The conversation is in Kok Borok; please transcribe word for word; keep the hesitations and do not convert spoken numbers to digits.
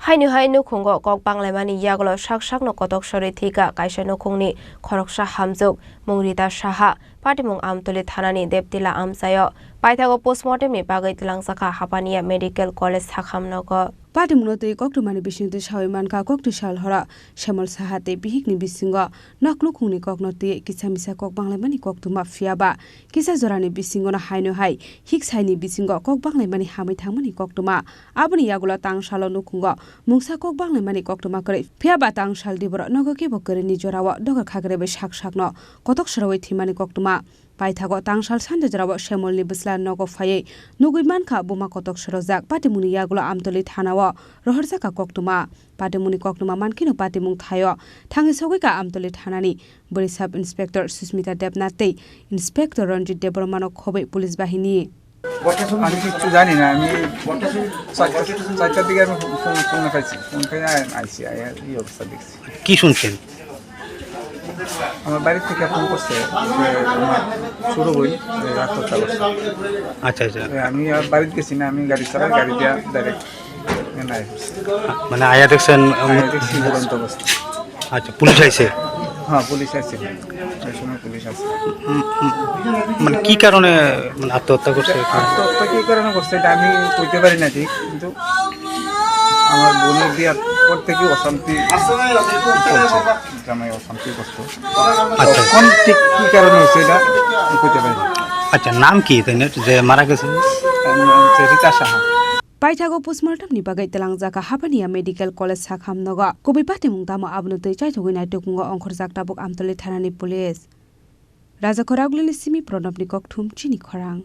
Haino hai nukhungo kok banglaimani yagulo sak sakno kotok sorwi thwikha kaisa nukhungni khoroksa hamjwk, mung Rita Saha, patimung Amtoli thanani Deptila amchaio. Paithago postmortemni bagwi twlangjakha Hapania Medical College sakhamnogo. Patimungno twi koktwmani bisingtwi sawi mankha koktwi sal horo Semol Saha tei bihikni bisingo nok nukhungni kokno twi kisa misa kok banglaimani koktwma, phiyaba kisa jorani bisingono haino hai hik saini bisingo kok banglaimani hamwi thangmani koktwma. Aboni yagulo tangsalo nukhungo mungsa kok banglaimani koktwma kwrwi, phiyaba tangsal diboro nogo kebo kwrwini jorao dogar khakrwi bai sak sakno kotok sorowi thwimani koktwma. Paithago tangsal sande jorao Semolni bwsla nogo phaiwi nugwi mankha buma kotok sorojak. Patimungni yagulo Amtoli thanao rohorjakha koktwma. Patimungni koktwma mankheno patimung thaio thangwi sogwikha Amtoli thanani bwrwi Sub Inspector Susmita Debnath tei Inspector Ranjit Debbarmano khobwi police bahini. আমি কিচ্ছু জানি না, আমি চারটা, চারটার দিকে আমি phone, phone পাইছি, ফোন পাই আই-, আইছি, আইয়া এই অবস্থা দেখছি। কি শুনছেন? আমার বাড়ি থেকে ফোন করছে যে আমার ছোট বোন এই আত্মহত্যা করছে। আচ্ছা, আচ্ছা। তো আমি আর বাড়িতে গেছি না, আমি গাড়ি চালাই, গাড়ি দিয়ে ডাইরেক্ট এখানে আই পড়ছি। মানে আয়া দেখছেন, উম, আয়া দেখছি ঝুলন্ত অবস্থা। আচ্ছা, পুলিশ আইছে? হ্যাঁ, পুলিশ আইছে, ওই সময় পুলিশ আছে। উম, উম, মানে কি কারণে, মানে আত্মহত্যা করছে? আত্মহত্যা কি কারণে করছে এটা আমি কইতে পারি না ঠিক, কিন্তু আমার বোনের বিয়ার পর থেকে অশান্তি চলছে, জামাই অশান্তি করতো। আচ্ছা। কখন ঠিক কি কারণে হয়েছে এটা আমি কইতে পারি না। আচ্ছা, নাম কি তাই না যে মারা গেছে? তার নাম হচ্ছে রীতা Saha. Paithago postmortemni bagwi twlangjakha Hapania Medical College sakhamnogo. Kubui patimung tamo abono twi chaithogwi naitokmungo ongkhorjak tabuk Amtoli thanani police. Rajakhor Aglini simi Pranabni kokthum chini khorang.